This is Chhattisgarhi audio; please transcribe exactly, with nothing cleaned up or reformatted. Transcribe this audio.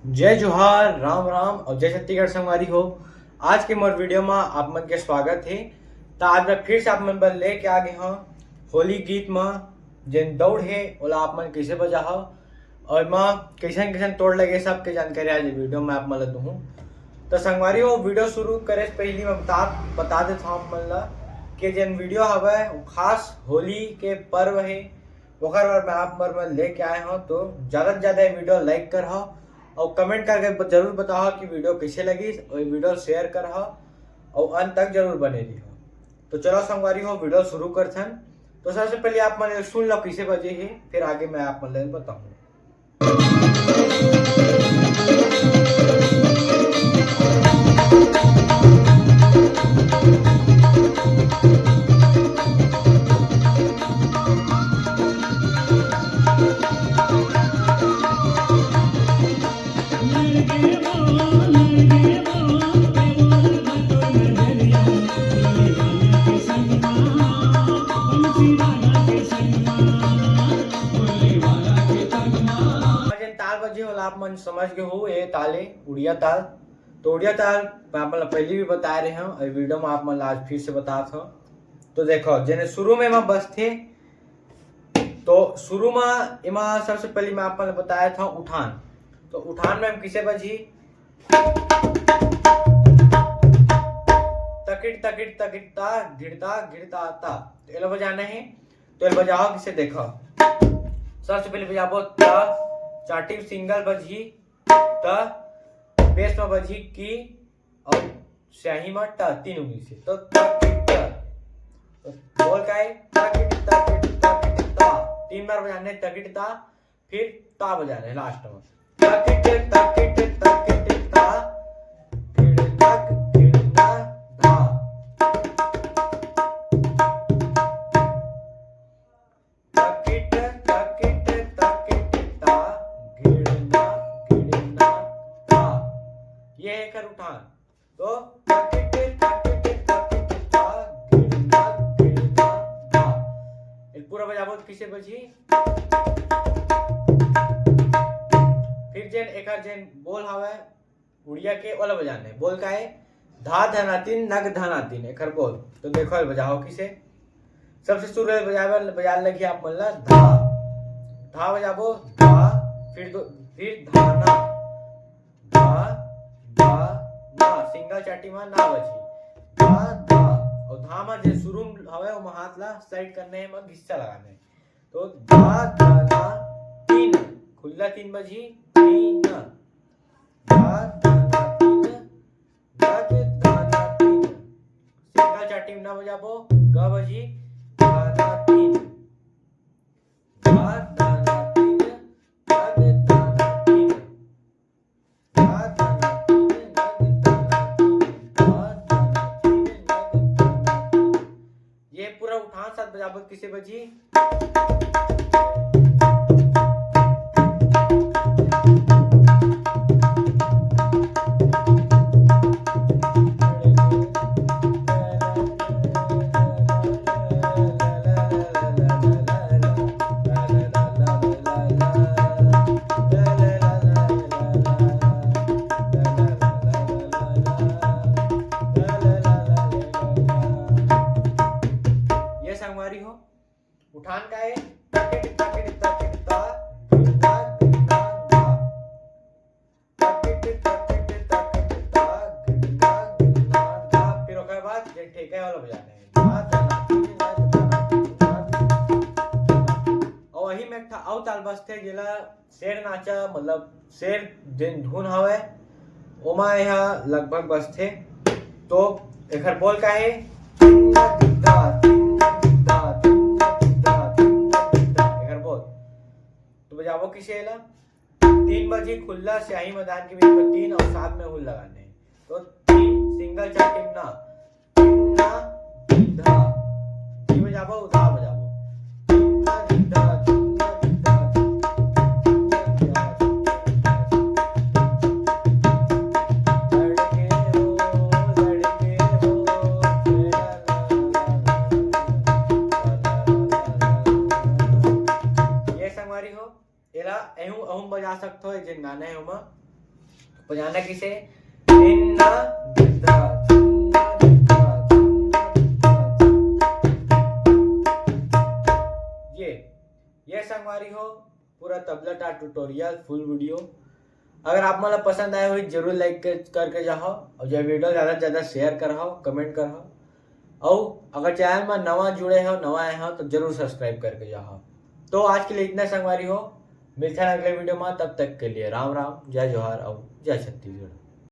जय जोहार, राम राम और जय छत्तीसगढ़ संगवारी हो। आज के मोर वीडियो में आप मन के स्वागत है। तो आज मैं फिर से आप मन बर लेके आ गए हूँ होली गीत में जेन दौड़ है ओला आप मन कैसे बजा हो और एमा कैसन कैसन तोड़ लगे, सबके जानकारी आज वीडियो में आप मन ला दूँ। तो संगवारी हो, वीडियो शुरू करे से पहले मैं बता बता देता हूँ आप मन ला कि जेन वीडियो हवे वो खास होली के पर्व है, ओकर बर मैं आप मन बर लेके आए हूँ। तो ज़्यादा से ज़्यादा ये वीडियो लाइक कर हो और कमेंट करके ब- जरूर बताओ कि वीडियो कैसे लगी और ये वीडियो शेयर कर हो और अंत तक जरूर बने रही हो। तो चलो संगवारी हो, वीडियो शुरू करथन। तो सबसे पहले आप मन सुन लो कैसे बजे है, फिर आगे मैं आप मन ला बताऊँ। जेन ताल बजे होला, आप मन समझ गए हो, ये ताल है उड़िया ताल। तो उड़िया ताल मैं आप मन ला पहले भी बताए रहे हूँ, और वीडियो में आप मन ला आज फिर से बताता हूँ। तो देखो, जेने शुरू में एमा बजथे, तो शुरू में एमा सबसे पहले मैं आप मन ला बताया था उठान। तो उठान में हम किसे बजी, तकिट तकिट तकिट ता, घिड़ता घिड़ता ता। तो एला बजाना है। तो एला बजाओ किसे, देखो, सबसे पहले बजाबो ता, चाटी सिंगल बजी, त बेस में बजी की और स्याही में ट, तीन उंगली से। तो तकिट, तो बोल का है, तकिट तकिट तकिट ता। तीन बार बजाने तकिट ता, फिर ता बजाने लास्ट में। तकिट तकिट तकिट ता, घिड़ता घिड़ता धा। तकिट तकिट तकिट ता, घिड़ना घिड़ना धा। ये है एकर उठान। तो तकिट तकिट तकिट ता, घिड़ना घिड़ना धा। एक पूरा बजाबो तो किसे बजी। फिर जेन एकर जेन बोल हवे उड़िया के, ओला बजाने। बोल का है, धा धना तीन नग धना तीन, एकर बोल। तो देखो, बजाओ किसे। सबसे शुरू में बजावे बजा लगी आप मन ला धा। धा बजाबो, धा, फिर दो, फिर धाना। धा धा ना, सिंगल चाटी में ना बजी। धा धा, और धा में जे शुरू में हवे, ओमा हाथ ला साइड करने में घिस्सा लगाने। तो धा धना तीन, खुल्ला तीन बजी, तीन। धा धना तीन, नग धना तीन। सिंगल चाटी में ना बजाबो, ग बजी, धना तीन। धा धना तीन, नग धना तीन। धा धना तीन, नग धना तीन। धा धना तीन, नग धना तीन। ये पूरा उठान साथ बजाबो किसे बजी। ये संगवारी हो, उठान का है, तकिट, तकिट, तकिट, ता, गिरना, गिरना, धा। तकिट, तकिट, तकिट, ता, गिरना, गिरना, धा। फिर ओकर बाद जे ठेका वाला बजाना है। धा, धा, धा, धा, धा, धा, धा, धा। और वही में एक ठा अउ ताल बजथे, जेला शेर नाचा, मतलब शेर जेन धुन हवय, ओमा एहा लगभग बजथे। तो एखर बोल का हे? तिन्ना गिद्धा, तिन्ना गिद्धा, तिन्ना गिद्धा, तिन्ना गिद्धा। एखर बोल। तो बजाबो किसे एला? तीन बजी खुल्ला स्याही मैदान के बीच में तीन और साथ में हुल लगाने। तो तीन सिंगल चार टिमना। धा, धी बजाबो, धा बजाबो। धा, धा, धा, धा। लड़के हो, लड़के हो, तेरा ला, ला, ला, ला, ला। ये संगवारी हो, एला एहू, अहूम बजा सकथो, ये जेन गाना है ओमा। बजाना किसे? धिन्ना, धिन्ना, धिन्ना, धिन्ना, धिन्ना, धिन्ना। ये, ये संगवारी हो पूरा तबला टा ट्यूटोरियल फुल वीडियो। अगर आप मन ला पसंद आए होही, जरूर लाइक कर, करके जाओ, और ये वीडियो ज़्यादा से ज़्यादा शेयर करहो, कमेंट करहो, और अगर चैनल में नवा जुड़े हो, नवा आए हो, तो जरूर सब्सक्राइब करके जाओ। तो आज के लिए इतना संगवारी हो, मिलते हैं अगले वीडियो में। तब तक के लिए राम राम, जय जोहार और जय छत्तीसगढ़।